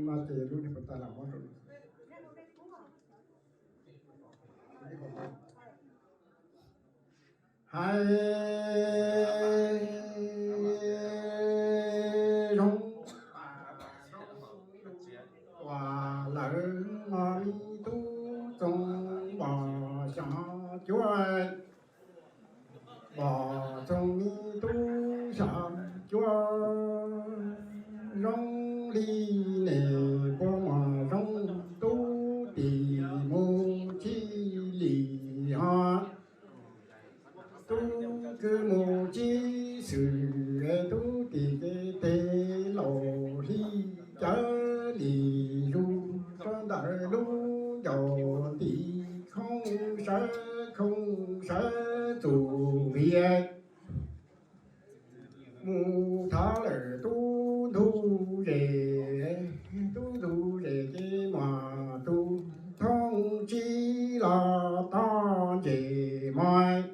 no ces lub niag puas tas los muab rau hais zoo uas lawv no me tub Txoov Npos xyov cuab, Npos Txoov me tub xyov cuab zoo li ne, puas muaj zoo tub tim mus tsis li ho. Tub kwv mus tsis xwm, tub tim ces tes laus hli cawv li zus rau ntawm lub ncauj nti khoob sawv khoob sawv txuj vias mus thov lawm tub ntug zes, tub ntug zes ces muaj tus thooj tsib los toj ntses mos.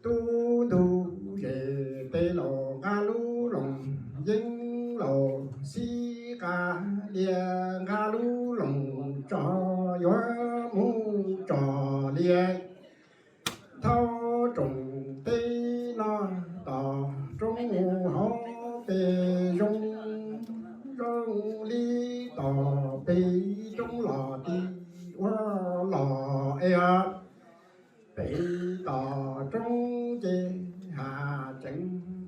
Tub ntug zes tes laus nqa lub loos yeeb laus xib qab lias nqa lub loos tso yuav mus tso lias. Thauj tsoom teb no tom roob mus hauv pes zoo, zoo li tom pes roob los ti ua los es pem tom roob ces has tseem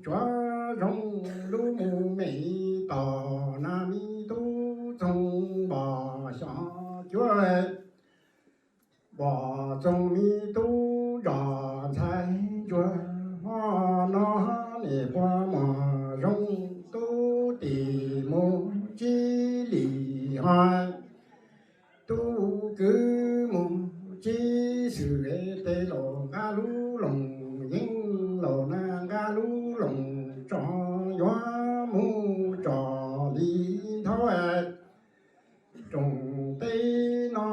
tsuav zoo lub mus me tom na me tub Txoov Npos xyov cuab, Npos Txoov me tub zos ntxhais ntsuag hmo no ne puas muaj zoo tub tim mus tsis li ho. Tub kwv mus tsis xwm, tes laus nqa lub loos yeeb laus na nqa lub loos tso yuav mus tso li nthaub. Tsoom teb no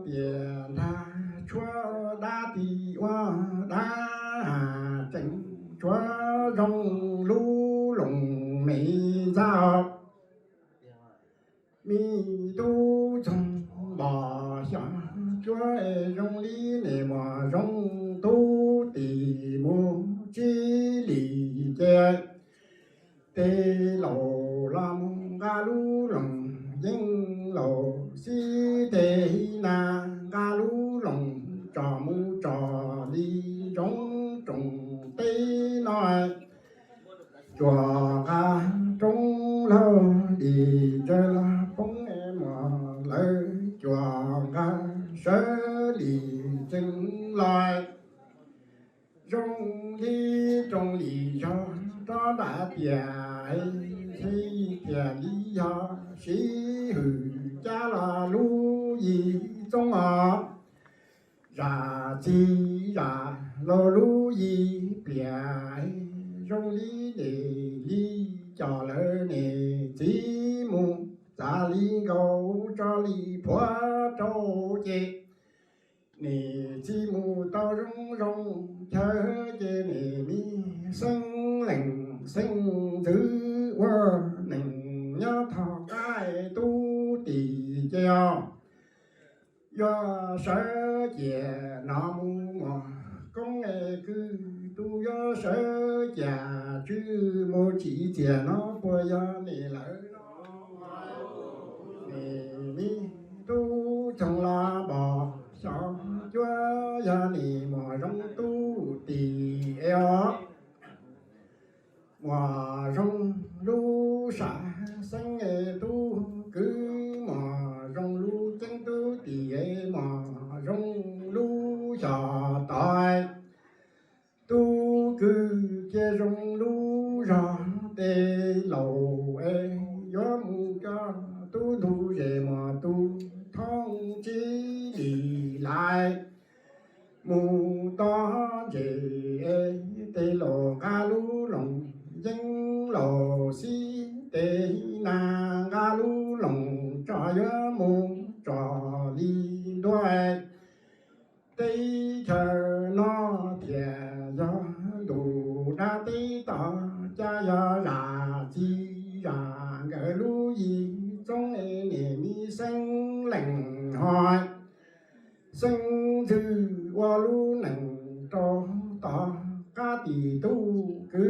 tias nrag tshuab dab ti ua dab, tseem tshuab zoo lub loos me ntxhais. Me tub Txoov Npos xyov cuab, zoo li ne muaj zoo tub tim mus tsis li ces tes laus los mus nqa lub loos yeeb laus xib tes na nqa lub loos tso mus tso li ntsoov tsoom teb no. Cuag nqa roob laug li ntsa los poob muag lawv cuag nqa sawv li tsees los. Zoo li roob li zog rov nram tiaj, ntshe tiaj li yog sib hwm cab los lub yim txoob os. Zam txim zam laus lub yim pliam, zoo li ne li cov lawv niam txiv mus txav li nkaus tso li phuav rau ces niam txiv mus tau zoo zoo chaw ces niam me xeeb leej xeeb ntxwv ua neej nyob tog qab tub tim ces os. Yuav sawv ciam no mus muag koob kwv tub, yuav sawv ciam tswv mus tsim txiaj no puas yog niam lawv no. Niam me tub Txoov los Npos xyov cuab, yog niam muaj zoo tub tim es os. Muaj zoo lub sam xeeb es tub kwv, muaj zoo lub ceeb tub tim es muaj zoo lub xyov tod. Tub kwv cia zoo lub zog tes laus es yuav mus coj tub ntug zes muaj tus thoob tsib li lais mus toj ntses es tes laus nqa lub loos yeeb laus xib tes na nqa lub loos tso yuav mus tso li ntua. Teb chaws no thiaj yog ntuj dab teb tod, cas yog zam txim zam nkawd lub yim txoob xeeb lees ho xeeb ntxwg ua lub neej rau tom qab tim tub kwv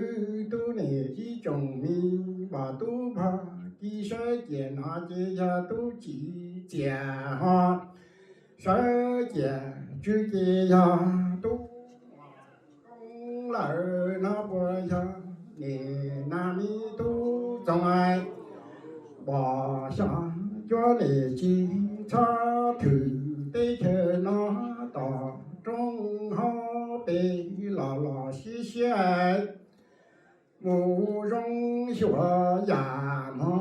tub niam ib tsoom me npom tub npog kib sawb ciam no ces yog tub tsim txiaj ho sawv ciam tswv ces yog tub koob lawm no puas yog nim no me tub txoos npom xyov cuab nim tsis txhob thwm teb chaws no tom roob hauv pes los los siab siab mus zoo xyuas yam hmo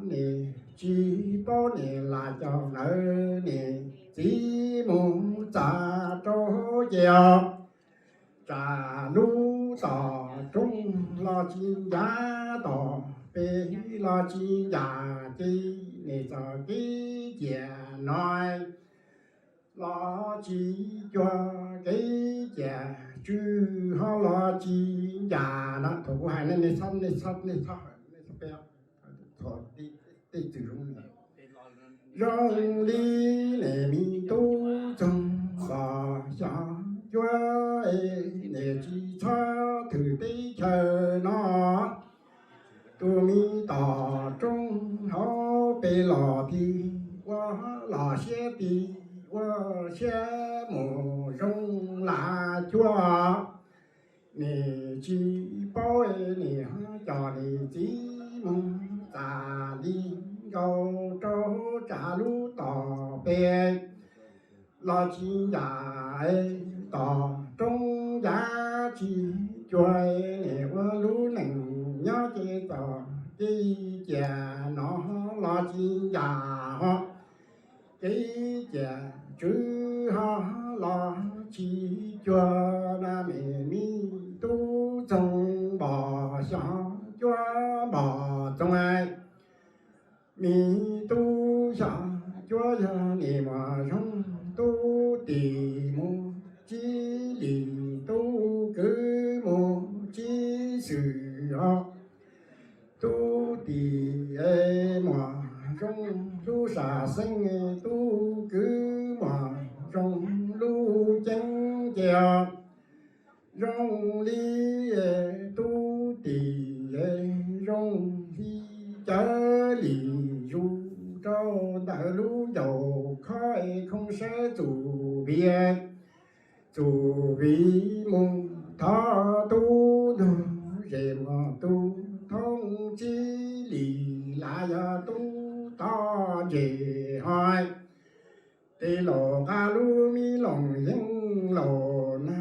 nim tsis paub nim lam caum ntawd nim txiv mus txav rau ces os tsam lub tom roob los tsis ncav tom pes los tsis ncav ces nim txoj kev ciam no los tsis cuag kev ciam tswv ho los tsis ncav no. Thaum kuv hais no nej txhob, nej txhob, nej txhob, nej txhob pe, txhob tej txwm zoo zoo li nim me tub txoos npom xyov cuab nim tsis txhob thwm teb chaws no tus me tom roob hauv pes los tig ua los siab tig ua siab mus zoo lam cuab nim tsis paub nim ho cov nim txiv mus txav li nkaus rau tsam lub tom pes los tsis ncav tom roob ncav tsis cuag nim ua lub neej nyob ces txoj kev ciam no los tsis ncav ho kev ciam tswv ho los tsis cuag na. Nim me tub txoos npom xyov cuab npom txoos me tub xyov cuab yog nim muas zoo tub tim mus tsib lim tub kwv mus tsib xwm os tub tim muas zoo hlub sam xeeb tub kwv muas zoo lub ceeb ces os zoo li tub tim zoo li cawv lim zus rau ntawm lub ncauj khob es khoo sawb txum viv txum viv mus thov tub ntug zes muas tub thoob tsib lim lav yog tub thov ntses ho tes laus nqa lub me loos yeeb laus na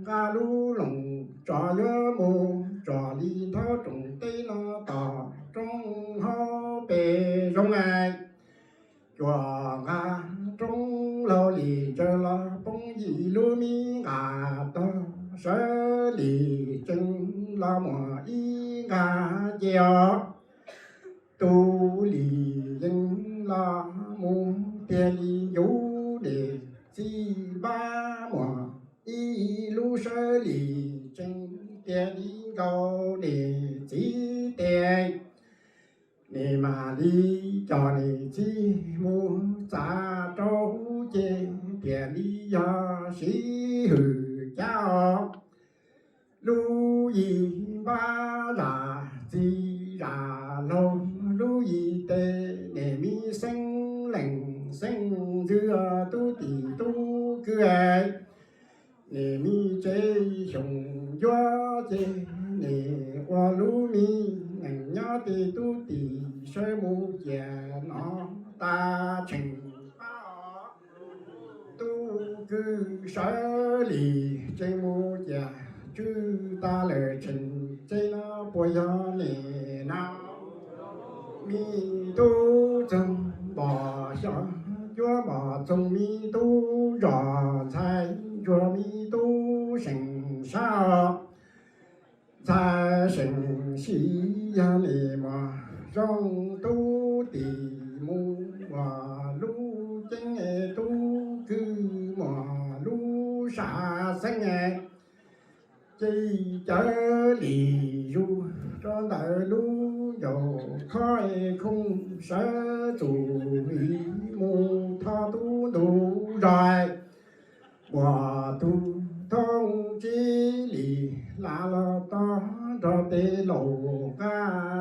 nqa lub loos tso yuav mus tso li nthab roos teb no tom roob hauv pes zoo cuam nqa roob laug li ntsaws los poob yim lub me nqa tog sawv li tsees los muas ib nqa ces os tub li yeej los mus tiag li yus nim txiv npab muas ib lub sawv li tsees tiag li nkaus nim txiv tes nim mam li coj nim txiv mus txav rau ces tiag li yog siv hwm cab os lub yim npab zam txiv zam laug lub yim tes nim me xeeb lees xeeb ntxwg tub tim tub kwv nim me tsev xyoo ncuab ces nim ua lub me neej nyob ces tub tim sawv mus ciam no tas tseem pab tub kwv sawv li tsees mus ciam tswv tas lawm tseem tsev no puas yog nim no me tub txoog npom xyov cuab npom txoog me tub zos ntxhais ntsuag me tub seem sab ntxhais seem sib yog nim muas zoo tub tim mus muas lub ceeb tub kwv muas lub sam xeeb ces cawv li zus Rau ntawm lub ncaus khob khooj sawv txuj vim mus thov tub ntug zos, muaj tug thoob tsib lis hla los tod nrog tej laus nqa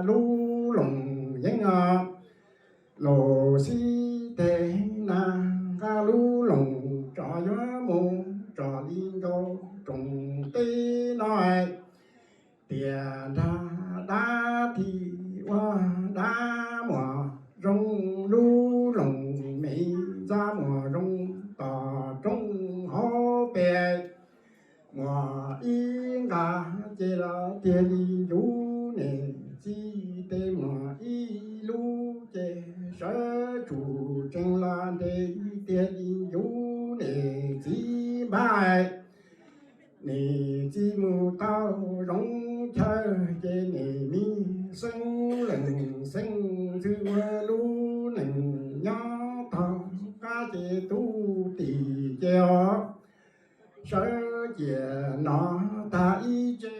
lub loos yeeb os, laus sib teg na nqa lub loos tso yuav mus tso li nkaus rooj teb no. Tias nrag dab thib ua dab muas zoo lub loos me ntxa muas zoo tom rooj hauv pes. Muas ib nqa ces los tiag li ncuv niam txiv tes, muas ib lub ces sawv tsuj tsees los nres tiag li ncuv niam txiv npab. Niam txiv mus tau zoov chaw ces niam me xeeb lees xeeb ntxwv ua lub neej nyob tog qab ces tub tim ces os, sawv ciam no tag ib tse,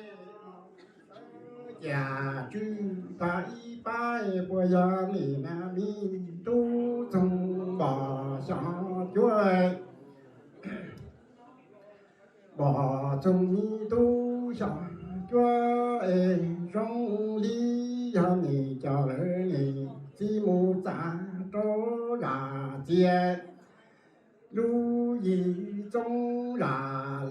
ciam tswv tag ib pab, puas yog niam me tub txoog npom xyom cuab, npom txoog me tub xyom cuab es zoo li yog niam coj lawv niam txiv mus txav rau zam txias lub yim txoob zam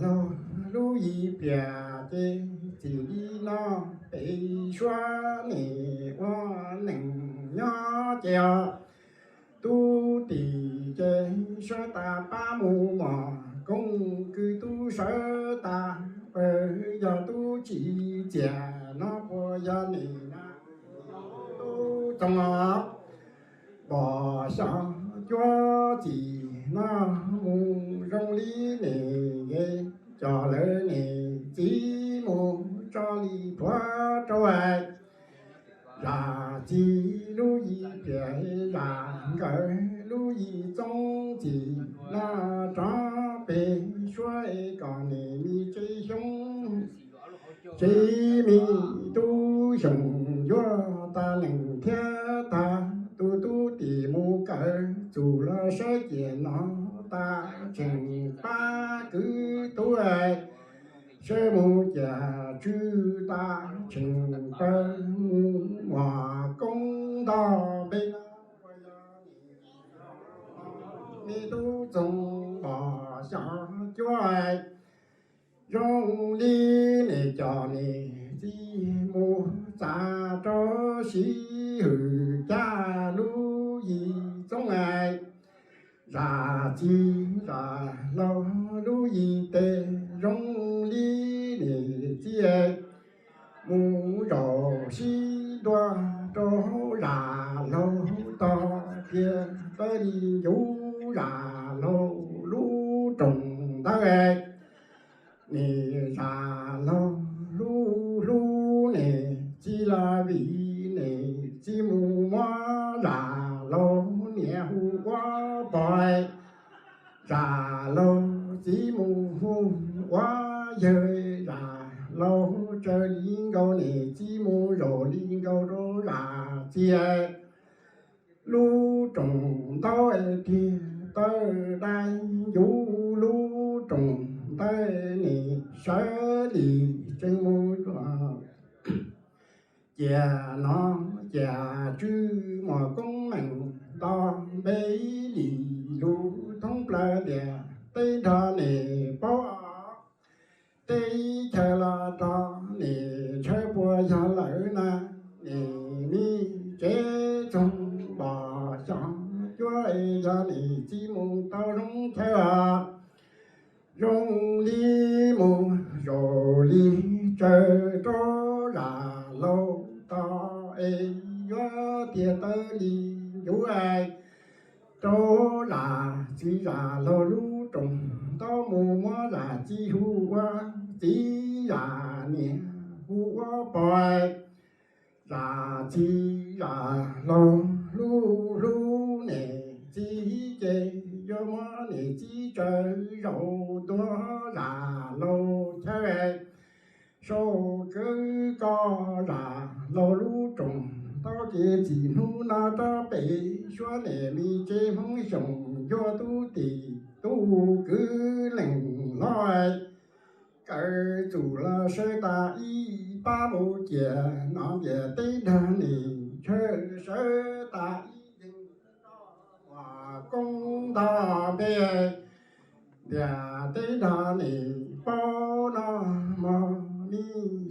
laug lub yim pliam ces txim li no pem suab niam ua neej nyob ces os, tub tim ces sawv tas pab mus mos koob kwv tub sawv tas, yog tub tsim txiaj no puas yog niam tub txoog os, npom xyom cuab txim no mus zoo li niam es coj lawv niam txiv mus tso li pluav rau zam txias lub yim pliam zam nkawd lub yim txoob txim no rov pem suab es kom niam me tsev xyoob tsev me tub xyoos yuav tas lees thiab tag, tus tub tim mus kawm txuj los sawv ciam no tas tseem pab kwv tub, sawv mus ciam tswv tas tseem pawg mus mos koob nto npe no, me tub txoog npom xyom cuab zoo li niam coj niam txiv mus txav rau sib hwm caj lub yim txoob, zam txias zam laug lub yim tes zoo li niam txiv mus zaum sib ntua rau zam laug tog tiag tawv li ncuv zam laug lub rooj ntawd. Niam zam laug hlub hlub niam txiv los vim niam txiv mus muab zam laug niam hu ua pog, zam laug txiv mus hu ua yawg, zam laug tsaws li nkaus niam txiv mus zaum li nkaus rau zam txias lub rooj ntawd tiag tawv dai ncuv lub rooj ntawd, niam sawv li tsees mus ciam no ciam tswv mos koob meem nto npe li lus thoob plaws ntiaj teb nrog niam paub. Teb chaws los rog niam ntshaw puas yog lawm na, niam me tsev txoog npom xyom cuab es yog niam txiv mus tau zoo chaw os, zoo li mus zoo li tsaws rau zam laug tog es yuav tiag tawv li ncuv rau zam txias zam laug lub rooj ntawd mus muab zam txias hu ua txiv, zam niam hu ua pog. Zam txias zam laug hlub hlub niam txiv ces yuav muab niam txiv tsaws zaum ntua zam laug chaw sau kawg koj zam Los lub rooj tau ces txij hnub no rov pem, suav niam me tsev Hmoob Xyooj Ncuab tub tij tub kwv leej hlob, kawm txuj los sawv tas ib pab mus ciam no, ntiaj teb nrog nim chaw sawv tas ib yeej muaj koob nto npe. Ntiaj teb nrog nim paub no, mog me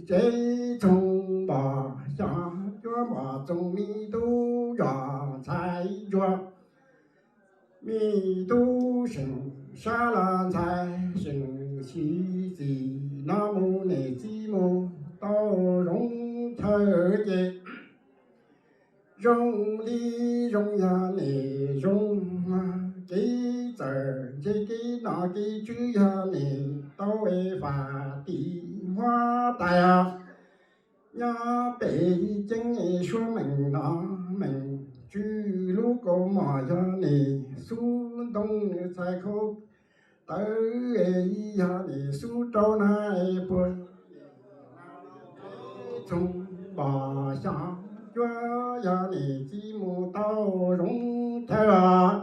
tsev Txoov Npos Xyooj Cuab, Npos Txoov me tub zos ntxhais ntsuag, me tub seem sab los ntxhais seem xyw. Txij no mus niam txiv mus tau zoo chaw ces zoo li zoo, yog nim zoo kev txawm ntshe kev nom kev tswv, yog nim tau es faj tim huab tais os. Nyob pem ceeb es suav meem no meem tswv lub kaus mom, yog nim xub ntoo txhais khau tawv es yog nim xub rau na es puas Txoov Npos Xyooj Cuab, yog nim txiv mus tau zoo chaw os.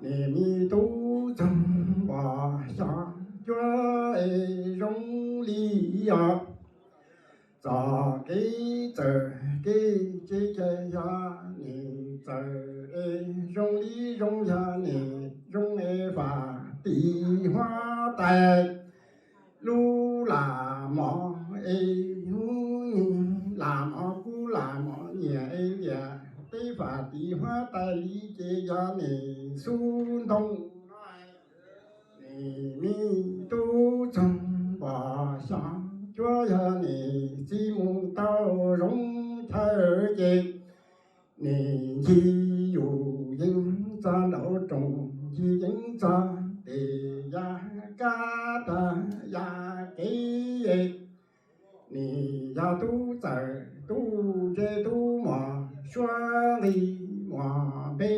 Nim me tub Txoov Npos Xyooj Cuab es zoo li os. Txoj kev txawm kev tsev ces yog nim txawm es zoo li zoo, yog nim zoo es faj tim huab tais. Lub lam mov es hnub lam mov kub lam mov nyiam es ntiaj teb faj tim huab tais li ces yog nim xub ntoo. Nim me tub Txoov Npos Xyooj Cuab, yog nim txiv mus tau zoo chaw ces nim ncig yus yeej txog nraum rooj, ncig yeej txog tes ya kab rag ya kev. Nim yog tub txawm tub ntse tub muaj suab nqi muaj npe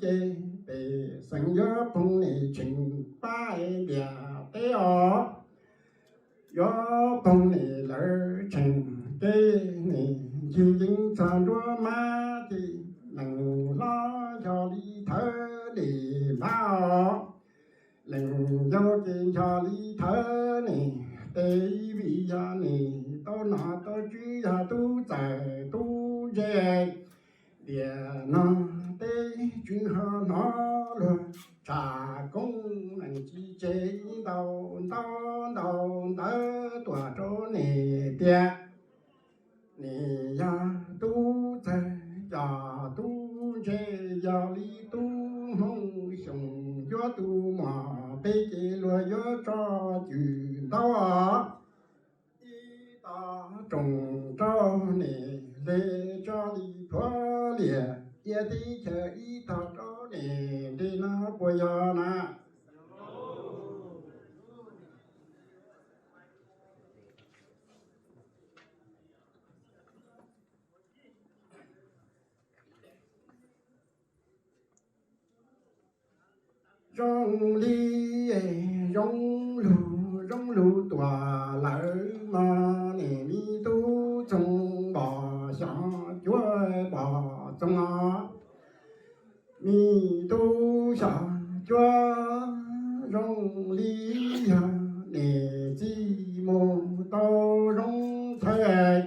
ces pej xeem yuav phooj nim tseem pab ntiaj teb os. Yuav phooj nim lawv tseem kev, nim ncig yeej txog nruab mab ces leej hlob nco li thawv lim npab os. Leej yau ces nco li thawv nim tes, vim yog nim tau nom tau tswv yog tub txawm tub ntse. Ntiaj no teb tswv ho hnov luag tshaj koob, neeg tsis tseg ntau ntau ntau ntawv tuaj rau nim tias nim yog tub txawm coj tub ntse, yog li tub Hmoob Xyooj Cuab tus muaj npe ces luag yuav tso cwm ntau os. Ib tog rooj rau nim hle tso li plhuav liam, ib teb chaws ib tog rau nim nres no puas yog na? Zoo li, zoo lug zoo lug tuaj lawm mog, nim me tub Txoov Npos Xyooj Cuab, Npos Txoov os. Me tub Xyooj Cuab, zoo li yog nim txiv mus tau zoo chaw,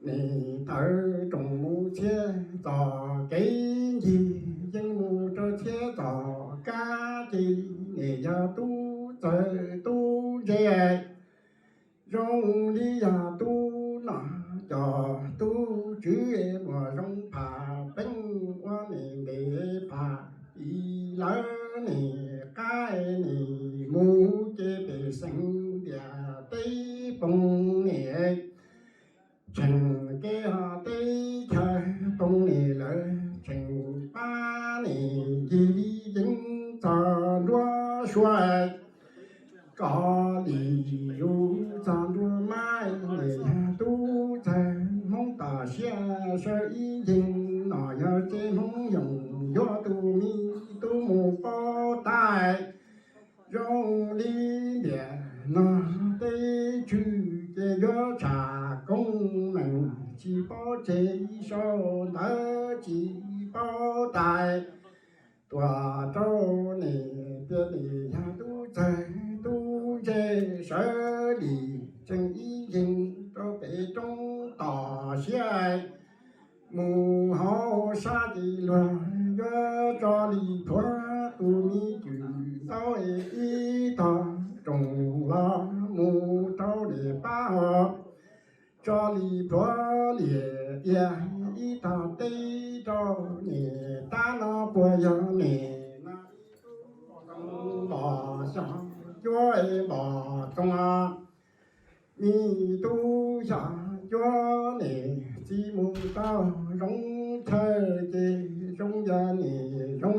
nim tawm rooj mus txhiab txoj kev ncig, yeej mus rau txhiab txoj kab ces nim yog tub txawm tub ntse. Zoo li yog tub nom coj tub tswv, muaj zoo phaj peeb ua nim npe phaj tis lawv nim qab nim mus ces pej xeem ntiaj teb poob nim tseem kev, ho teb chaws poob nim lawv tseem pab nim ncig li yeej txog nruab suab. Koj li yus txog nruab mab, nim yog tub txawg Hmoob tam sia sawv ib ncig, nom yog tsev Hmoob Yooj Yuav tus me tub mus paub tais. Zoo li ntiaj no teb tswv ces yuav tshaj koob, neeg tsis paub tseg, sau ntawv tsis paub tais. Tuam rau nim tias nim yog tub txawg tub ntse, sawv lim tseem ib yeeg rau pem roob tom siab. Mus hauv sab ces luag yuav tso li plhuav tus me cwm ntaub ib tog roos los mus rau nim pab ho tso li plhuav liam ia ib tog teb rau nim tab no puas yog nim no. Npom xyom cuab npom txoos, me tub xyom cuab nim txiv mus tau zoo chaw ces zoo yog nim zoo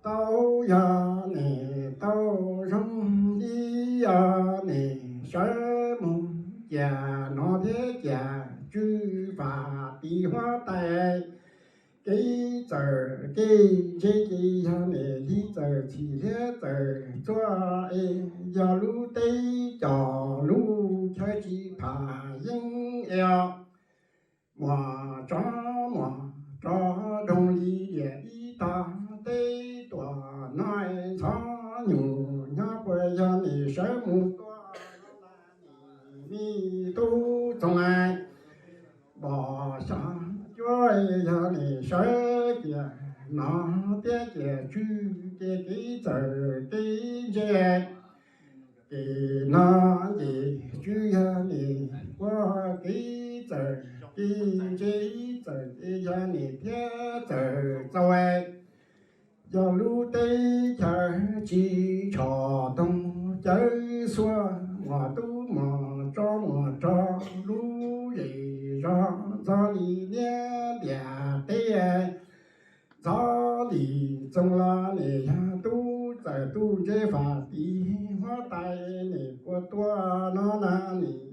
tau yog nim tau zoo li yog nim sawv mus ciam no thiab ciam tswv fam tiv huab tais. Kev txawm kev ntse ces yog nim li txawm txhim thiab txawm txhua es yog lub teb cov lub chaw tsis pham yeeb es os. Muam tsov muam tsov doog li diam ib tog teb tuam no ntxhov nyuam nyob puas yog nim sawv mus tua no na nim me tub txoos npom xyom cuab yog nim sawv ciam no thiab ciam tswv ces kev txawm kev ntse ces no ces tswv yog nim ua kev txawm kev ntse txawm ces yog nim thiab txawm txaus. Yog lub teb chaws tsis tshom toog cawv xuab muam tub muam tsov muam tsov lub zes zog ntxhov li niab ntiam teb ntxhov li txoos los nim yog tub txawm tub ntse fam tiv huab tais nim puas tua no na nim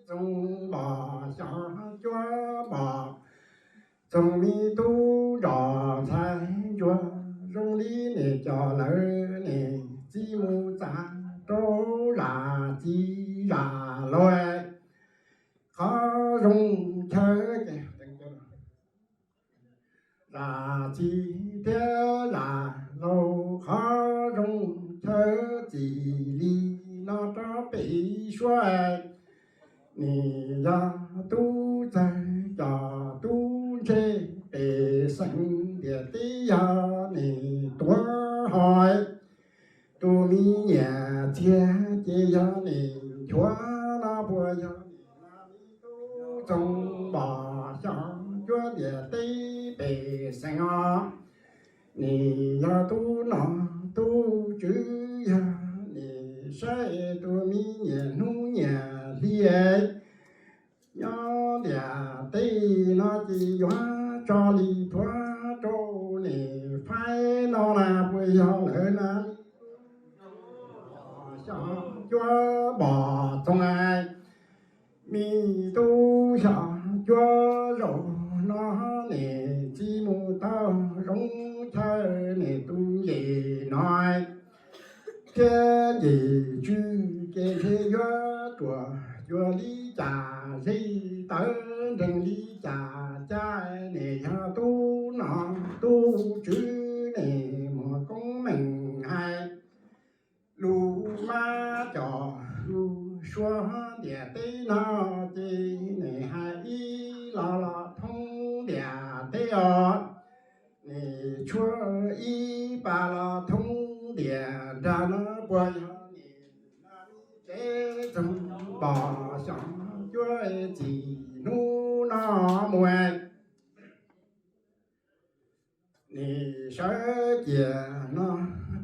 txoos npom xyom cuab npom txoos me tub nrog ntxhais ntsuag zoo li nim cov lawv nim txiv mus txav rau zam txiv zam laug qhov zoo chaw zam txiv thiab zam laug qhov zoo chaw txim li no rov pem suab nim yog tub txawg cov tub ntse pem xeev ntiam teb yog nim tuav hos tus me nyiam txiag ces yog nim nchuav no puas yog nim no tub txoos npom xyom cuab ntiam teb pem xeev os. Nim yog tub nom tub tswv yog nim saib tus me nyiam hnub nyiam hli nyob ntiam teb no ces yuav tso li plhuav rau nim faib no na puas yog lawv na. Xyom cuab npom txoos me tub xyom cuab zaum no nim txiv mus tau zoo chaw nim tus nce no thiab nce tswv ces ntshe yuav ruam cuag li cas zej tawv nreeg li cas cas nim yog tub nom tub tswv nim muaj koob meej hais lus mab cov lus suav ntiam teb no ces nim hais ib los los thoob ntiam teb os. Nim tshuab ib pas los thoob ntiam nrag no puas yog nim tsev txoog npom xyom cuab txim hnub no mus nim sawv ciam no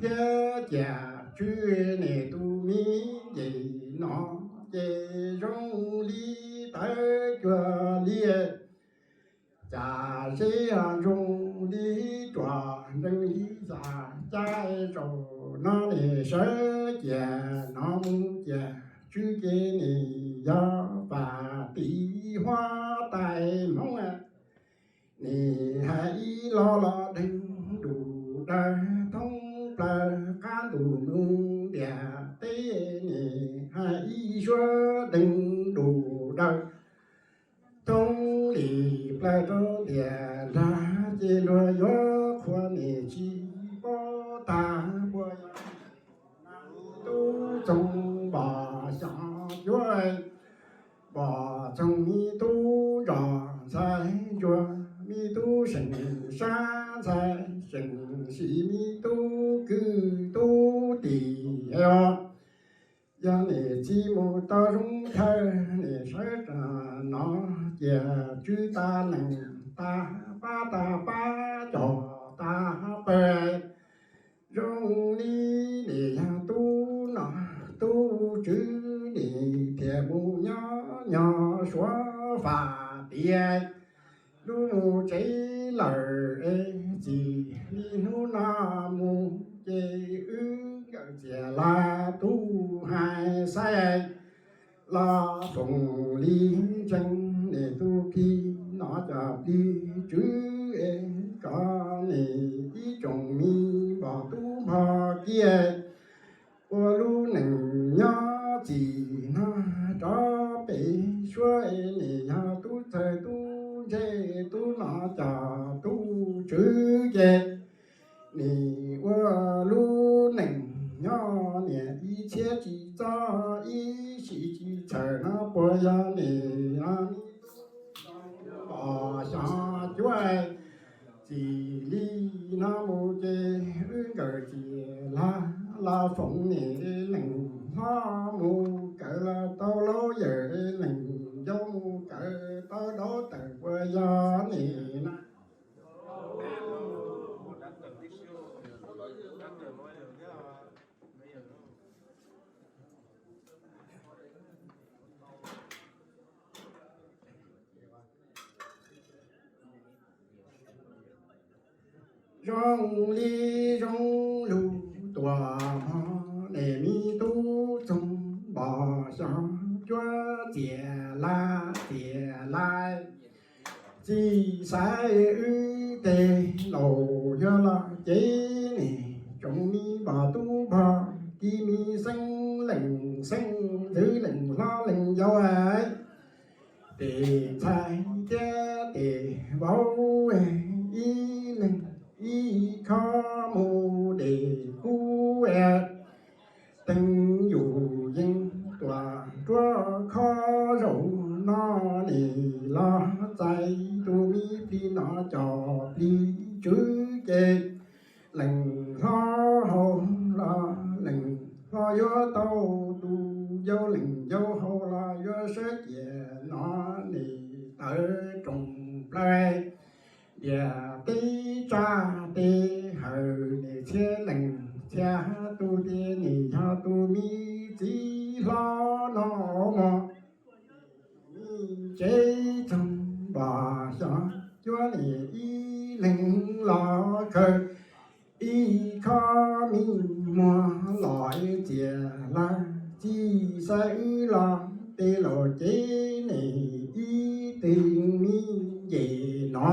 thiab ciam tswv nim tus me nce no ces zoo li tawv cuag li cas zeb zoo li ruam nreeg li cas cas zaum no nim sawv ciam no mus ciam tswv ces nim yog pas tiv huab tais Hmoob nim hais ib los los deeg dum dawg thoob plaws qab ntuj nug ntiam teb nim hais ib suab deeg dum Tis plaws rau tiam nrag ces luag yuav qhuas nim tsis paub tag puas yog tub txoog npom xyov cuab, npom txoog me tub nrog ntxhais ntsuag, me tub seem sab ntxhais seem sim, me tub kwv tub tis os. Yog nim txij mus tau zoo chaw, nim sawv rov no cia tswv tas lees tas pab tas pab cog tas pawg. Zoo li nim yog tub nom tub tswv, nim thiaj mus nyob nyob suav fam tias lub mus tsev lawm es txij li hnub no mus ces wb nkawm txias laj tub hais xaib los foom li ntseeg nim tus khi no cov plig tswv es kom nim ib tsoom me npom tub npog kiag ua lub neej nyob txij no rov pem suab es nim yog tub txawg tub ntse tub nom cov tub tswv ces nim ua lub neej nyob niam ib txhiab tsis txob ib sim tsis txhawm no puas yog nim no npom xyov cuab. Txij li no mus ces wb nkawm txias laj los foom nim leej hlob mus kawm los tau laub yawm, leej yau mus kawm tau daub tawm puas yog nim na. Zoo li zoo lug tuaj hmo, nim me tub txoog npom xyov cuab, txias laj txias laj txij xaiv wb tej laus, yog los ces nim tsoom me npom tub npog, tib me xeeb leej xeeb ntxwv, leej hlob leej yau, tes ntxhais thiab tes vauv, ib leeg ib khob mus deb kub. Teev yus yeej tuaj ruaj khob zaum no, nim los txais tus me plig no cov plig tswv ces leej hlob hau los leej hlob yuav tau tus yau, leej yau hau los yuav sawv ciam no, nim tawv rooj plaws ntiaj teb tsa teb hawm, nim txhiab leej txhiab tus tias nim yog tus me txiv hlob no mog. Me tsev txoog npom xyov cuab, nim ib leeg los khaws ib khob me muag los txias laj txij xaiv wb los tej laus ces nim ib teg me nce no.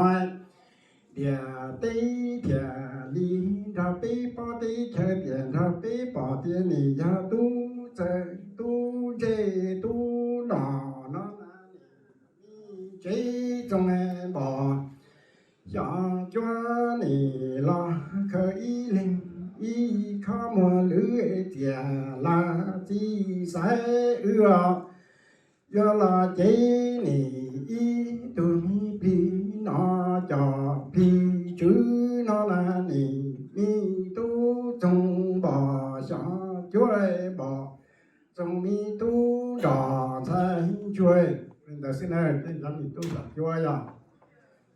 Ntiaj teb thiaj li nrog peb paub, teb chaws thiaj nrog peb pom tias nim yog tub txawg tub ntse tub nom no na. Me tsev txoog npom xyov cuab, nim los khaws ib leeg ib khob muag lwv txias laj txij xaiv wb os. Yog los ces nim ib tug me plig no cov plig tswv no na, nim me tub txoog npom xyov cuab, npom txoog me tub nrog ntxhais ntsuag. Li ntawd xwb na, tej cov me tub xyov cuab yog.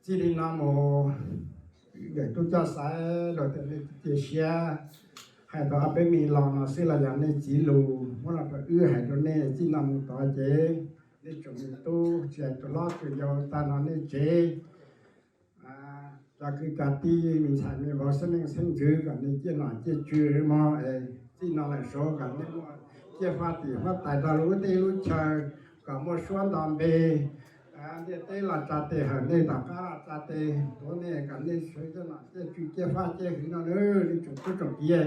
Txij li no mus, nkawm tub coj xaiv los tias nej cia siab hais tau ob peb me lo no xwb los yog nej txiv lus muab los rau wb hais rau nej. Txij no mus tod ces nej tsoom me tub tsis hais tus hlob tus yau tag no nej tsev cov kwv cov tij, me ntxhais me vauv, xeeb leej xeeb ntxwv kom nej ciaj nom ciaj tswv mog. Txij no lawm saud kom nej muaj ciaj faj tim huab tais rau lub teb lub chaw, kom muaj suab nto npe, ntiaj teb los tsa tes hawm nej, tom qab los tsa tes tuav nej, kom nej sawv ciaj nom ciaj tswv ciaj faj ciaj hwv no na. Nej tsoom tub tsoom kiv,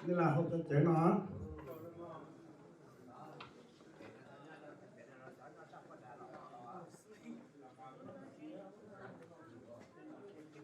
nej los hau cov cawv no.